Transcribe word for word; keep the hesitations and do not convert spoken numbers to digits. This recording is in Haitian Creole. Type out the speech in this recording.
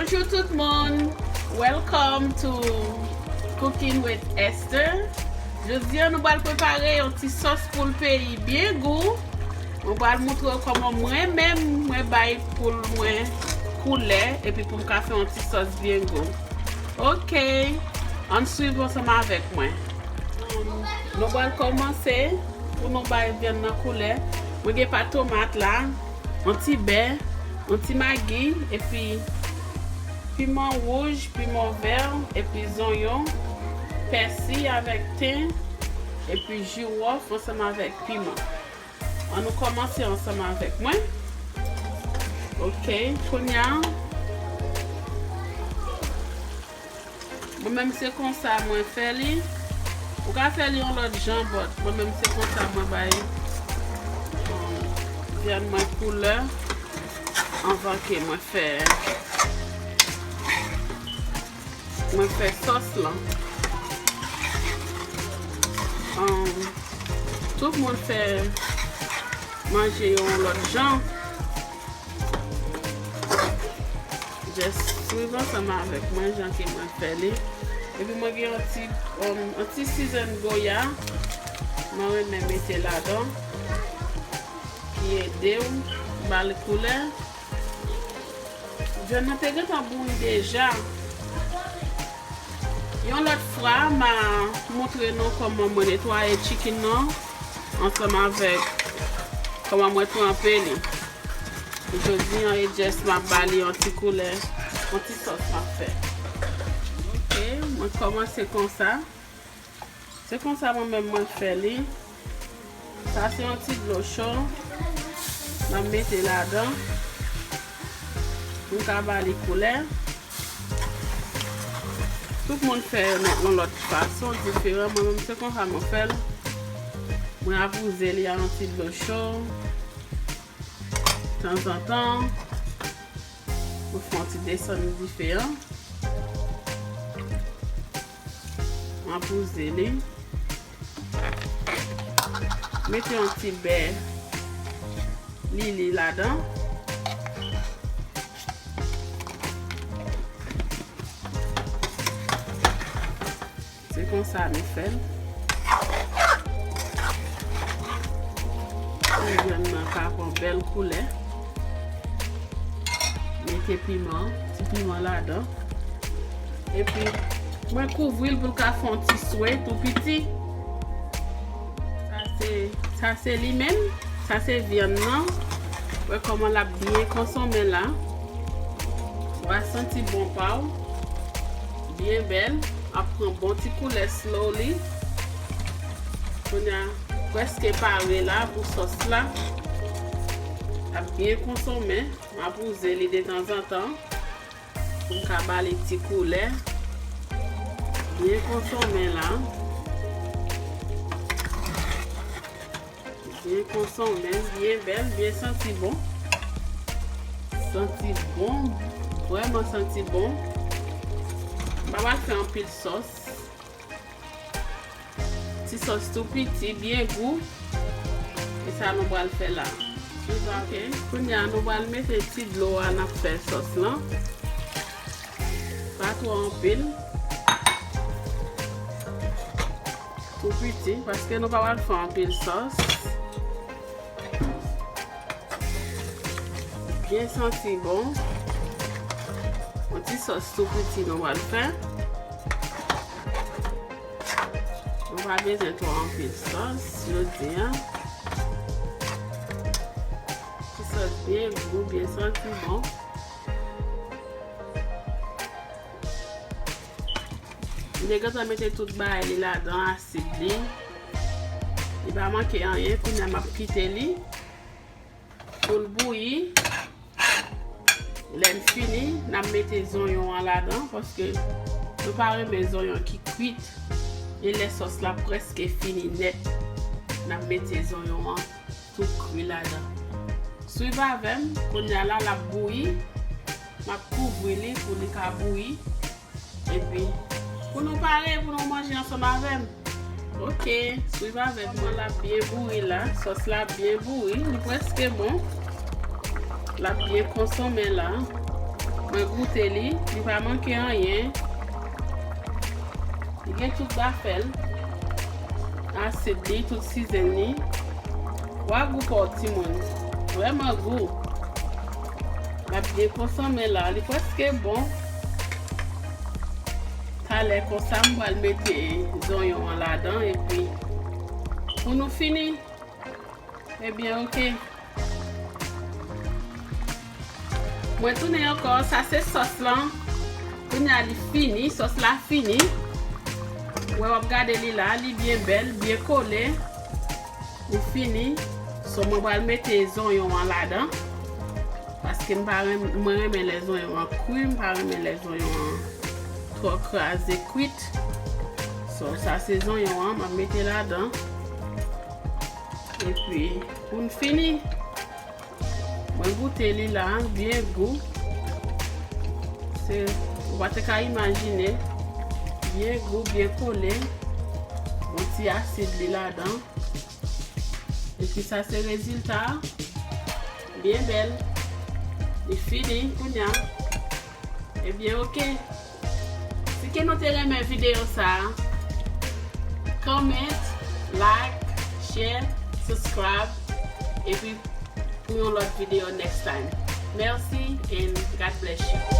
Bonjou tout moun. Welcome to Cooking with Esther. Jodi a nou pral prepare yon ti sòs poul peyi byen gou. Mwen pral montre w kòman mwen menm mwen bay poul mwen koulè epi pou m ka fè yon ti sòs byen gou. Ok, ann swiv ansanm avèk mwen. Nou pral kòmanse pou nou bay vyann nan koulè. Mwen gen pat tomat la, yon ti bè, yon ti magi, epi piman wouj, piman vè, epi zonyon, pèsi avèk ten, epi jiwòf ansanm avèk piman. Ann nou kòmanse ansanm avèk mwen. Ok, kounye a, mwen menm se konsa mwen fè li. Ou ka fè li yon lòt jan, but mwen menm se konsa mwen bay, um, vyann mwen koulè anvan ke mwen fè, mwen fè sòs lan. Um, tout moun fè manje yo yon lòt jan. Just swiv ansanm avèk mwen jan ke mwen fè li. Epi mwen gen yon ti, um, yon ti season Goya. Mwen renmen mete ladan. Ki ede w ba l koulè. Vyann nan te gentan bouyi deja. Yon lòt fwa, m a montre nou kòman mwen netwaye chicken nan ansanm avèk kòman mwen tranpe li. Jodi a, e just m ap ba li yon ti koulè, yon ti sòs m ap fè. Ok, mwen kòmanse konsa. Se konsa mwen menm mwen fè li. Sa se yon ti dlo cho. M ap mete ladan. Pou m ka ba li koulè. Tout moun fè yon lòt fason diferan. Mwen menm se konsa mwen fè l. Mwen apouze li a yon ti dlo cho. Tanzantan, mwen fè yon ti desann dife an. Mwen pouze li. Mete yon ti bè lili ladan. Se konsa nou fè l. Pou vyann nan ka pran bèl koulè. Mete piman, ti piman ladan. Epi, mwen kouvri l pou l ka fè yon ti swe tou piti. Sa se, sa se li menm. Sa se vyann nan. Wè kòman l ap byen konsonmen la. W a santi bon pa w. Byen bèl. Ap pran bon ti koulè slowly. Kounye a, prèske pare la pou sòs la. Ap byen konsonmen. M ap wouze li detanzantan. Pou m ka ba li ti koulè. Byen konsonmen la. Byen konsonmen, byen bèl, byen santi bon. Santi bon, vrèman santi bon. M pa pral fè anpil sòs. Ti sòs tou piti, byen gou. E sa nou pral fè la. Ok. Kounye a, nou pral mete ti dlo a n ap fè sòs lan. Pa twò anpil. Tou piti, paske nou pa pral fè anpil sòs. Byen santi bon. Yon ti sòs tou piti nou pral fè. Nou pa bezwen twò anpil sòs jodi a. Ti sòs byen gou, byen santi bon. M te gentan mete tout bagay li ladan, asid li. Li pa manke anyen, kounye a m ap kite li pou l bouyi. Lè n fini, n ap mete zonyon an ladan, paske nou pa renmen zonyon ki kwit. E lè sòs la prèske fini nèt, n ap mete zonyon an tou kri ladan. Swiv avè m, kounye a la, l ap bouyi. M ap kouvri li pou li ka bouyi. Epi, pou nou pare, pou nou manje ansanm avè m. Ok, swiv avè m. L ap byen bouyi la. Sòs la byen bouyi. Li prèske bon. L ap byen konsonmen la. M Mwen goute li, li pa manke anyen. Li gen tout zafè l. Asid li, tout sizen li. Wa gou pa w timoun. Vrèman gou. M ap byen konsome la. Li prèske bon. Talè konsa, m pral mete zonyon an ladan epi pou nou fini. Ebyen, oke. Mwen tounen ankò, sa se sòs lan. Kounye a li fini, sòs la fini. Ou wè, w ap gade li la, li byen bèl, byen kole. Li fini. So, mwen pral mete zonyon an ladan. Paske m pa renm-, mwen renmen lè zonyon an kri, m pa renmen lè zonyon an twò kraze kwit. So, sa se zonyon an, m ap mete ladan. Epi, pou n fini, mwen goute li la, byen gou. Se, ou pa te ka imajine. Byen gou, byen kole. Yon ti asid li ladan. Epi sa se rezilta a. Byen bèl. Li fini kounye a. Ebyen, oke. Si ke nou te renmen videyo sa a, comment, like, share, subscribe, epi pou yon lòt videyo next time. Merci and God bless you.